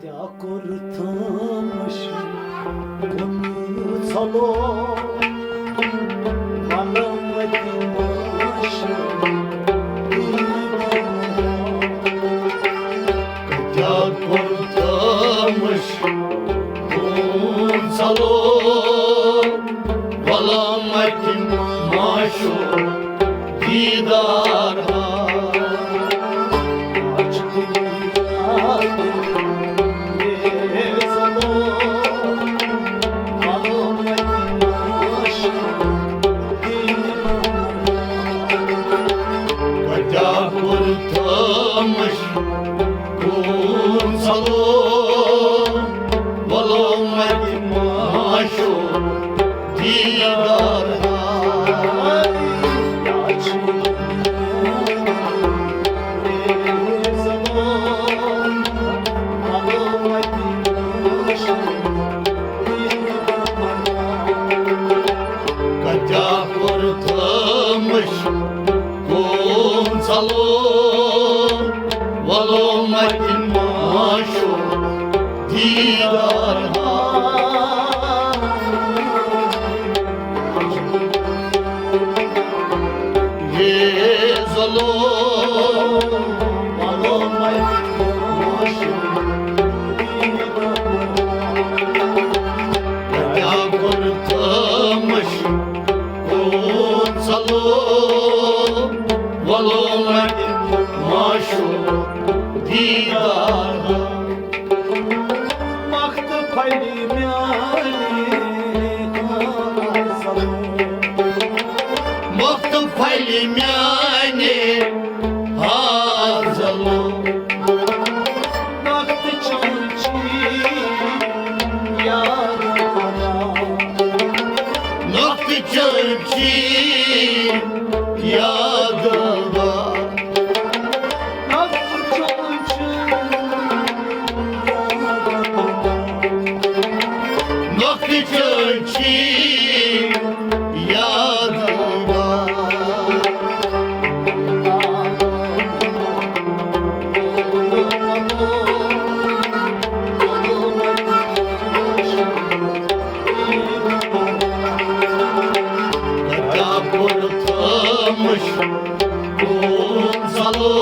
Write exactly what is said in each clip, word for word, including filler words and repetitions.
کیٛاہ کوٚرتھمش کُنُے ژھۄلو، ولم تِماش دیٖدار۔ کیٛاہ کوٚرتھمش کُنُے ژھۄلو، ولم تِماش دیٖدار۔ کیٛاہ کوٚرتھمش کُنُے ژھۄلو، ولم تِماش دیٖدار۔ کیٛاہ کوٚرتھمش کُنُے ژھۄلو، ولم تِماش دیٖدار۔ یے ظلم، ولم تِماش دیٖدار۔ کیٛاہ کوٚرتھمش کُنُے ژھۄلو، ولم تِماش دیٖدار۔ وقت پھلہِ میانہِ حاصل۔ وقت پھلہِ میانہِ حاصل۔ وقت چون چھی یاد آنا۔ وقت چون چھی یاد آنا۔ وقت چون چھی یاد آنا۔ کیٛاہ کوٚرتھمش کُنُے ژھۄلو،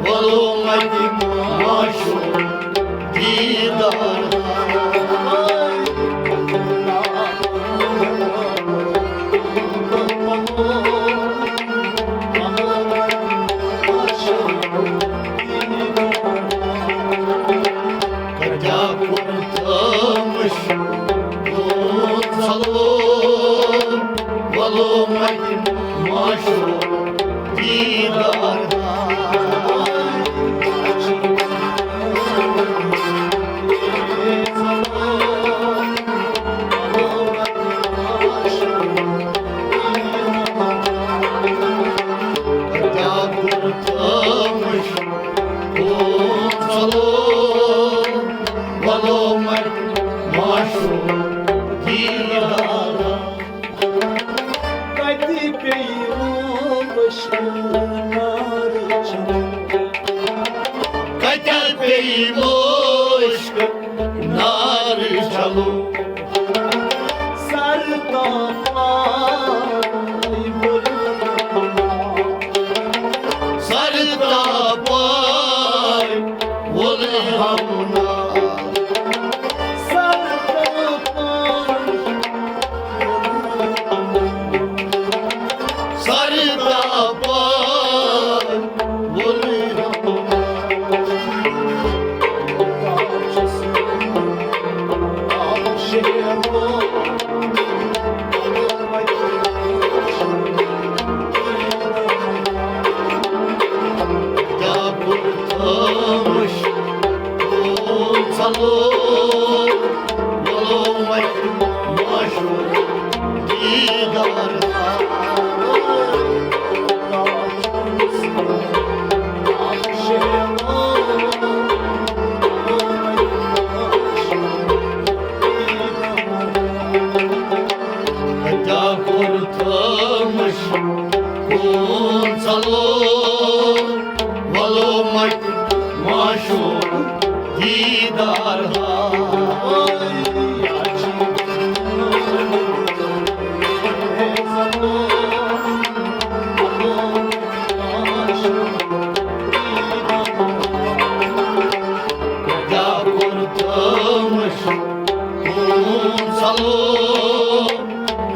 ولم تِماش دیٖدار۔ کیٛاہ کوٚرتھمش کُنُے ژھۄلو، ولم تِماش دیٖدار۔ کیٛاہ کوٚرتھمش کُنُے ژھۄلو، ولم تِماش دیٖدار۔ کتہِ پیٚیہِ مشک نارٕ چلو؟ کتہِ پیٚیہِ مشک نارٕ چلو؟ سر تاپاے ووٚل ہمنا۔ سر تاپاے ووٚل ہمنا۔ سر تاپاے سر تاپان ووٚلُے رحمان۔ کیٛاہ کوٚر تھامش کون ژھلو، ووٚلُم وۄنۍ معشوق دیٖدار۔ کیٛاہ کوٚر تھامش کون ژھلو، ووٚلُم وۄنۍ معشوق دیدار ہا۔ کیٛاہ کوٚر تٔمۍ سُنٛد سلو،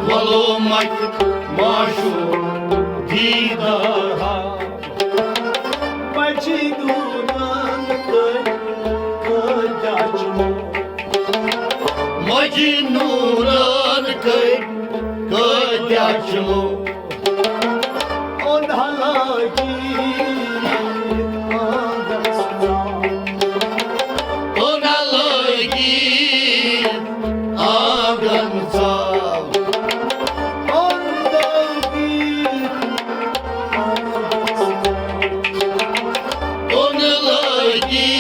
وَلو مَتہِ معشوق دیدار ہا۔ مجنوٗنن کٔرۍ کٲتیٛاہ چھِ لوٗکھ۔ مجنوٗنن کٔرۍ کٲتیٛاہ چھِ لوٗکھ۔ اوٚن ہلٲگی آنٛگن ژاو۔ اوٚن ہلٲگی آنٛگن ژاو۔ اوٚن لٲگی، اوٚن لٲگی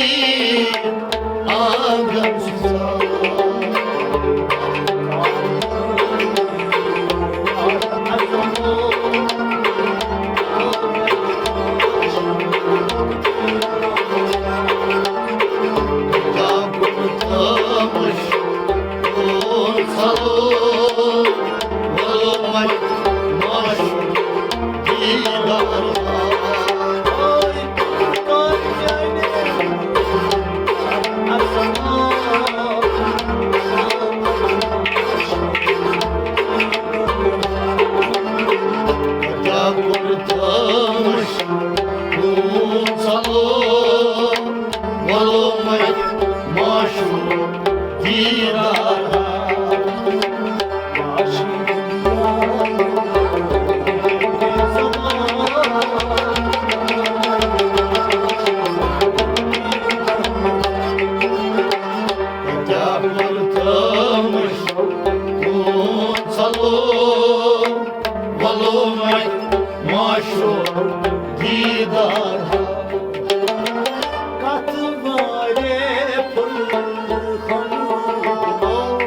آنٛگن ژاو۔ دیدار ہا۔ کتھ وارے پھُل ہم گُنو۔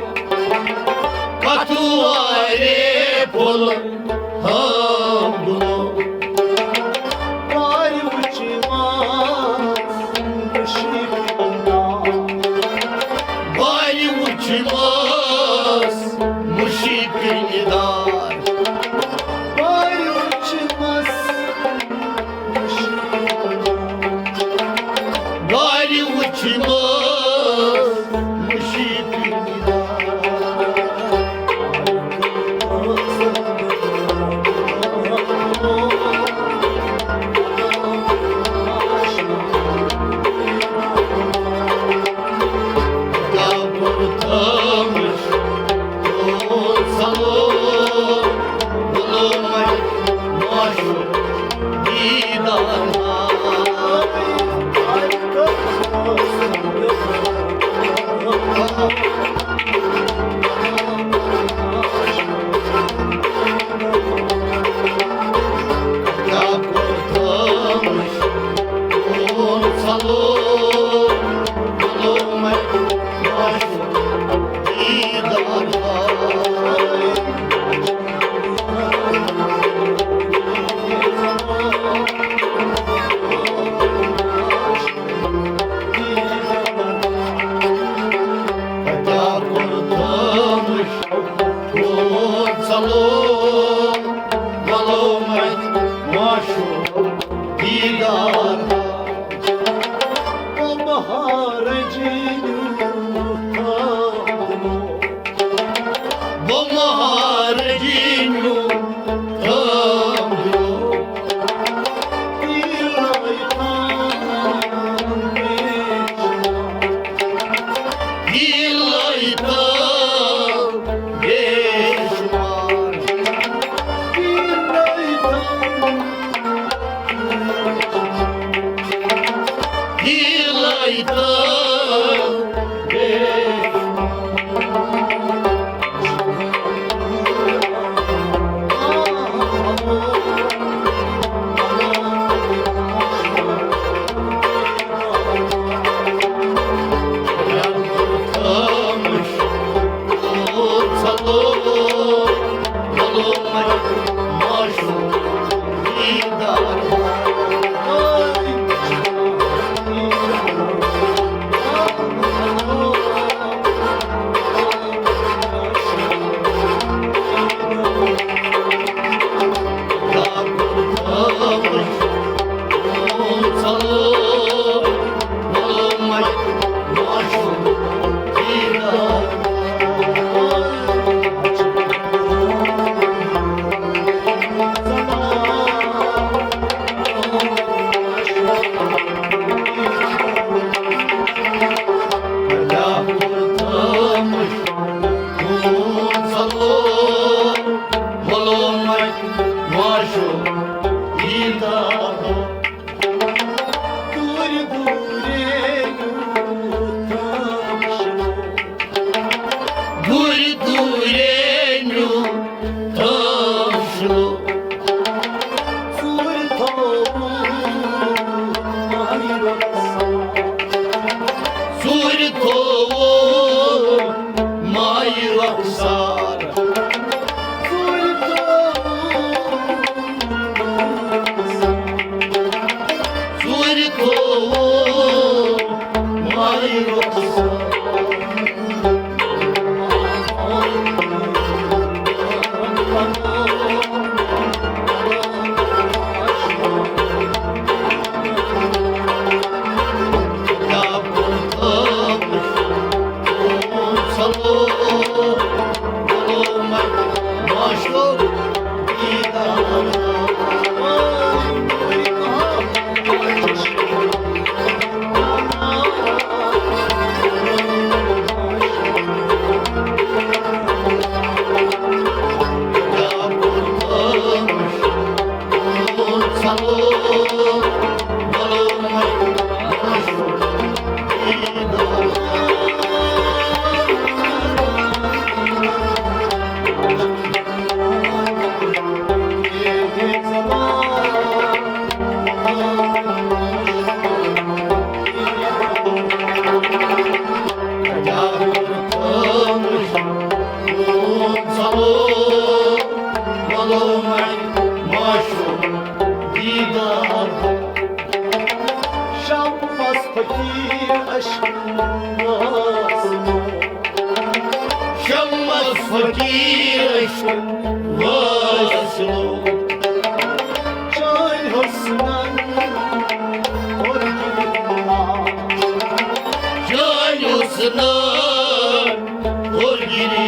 کتھ وارے پھُل ہم گُنو۔ وارِ وٕچھمس مُشِک نِدا۔ وارِ وٕچھمس مُشِک نِدا۔ وارِ وٕچھمس وارِ وٕچھمس مُشِک نِدا۔ عشق واسلو، شمس فقیر عشق واسلو، چانۍ حسنن اور جانو سنان اور گری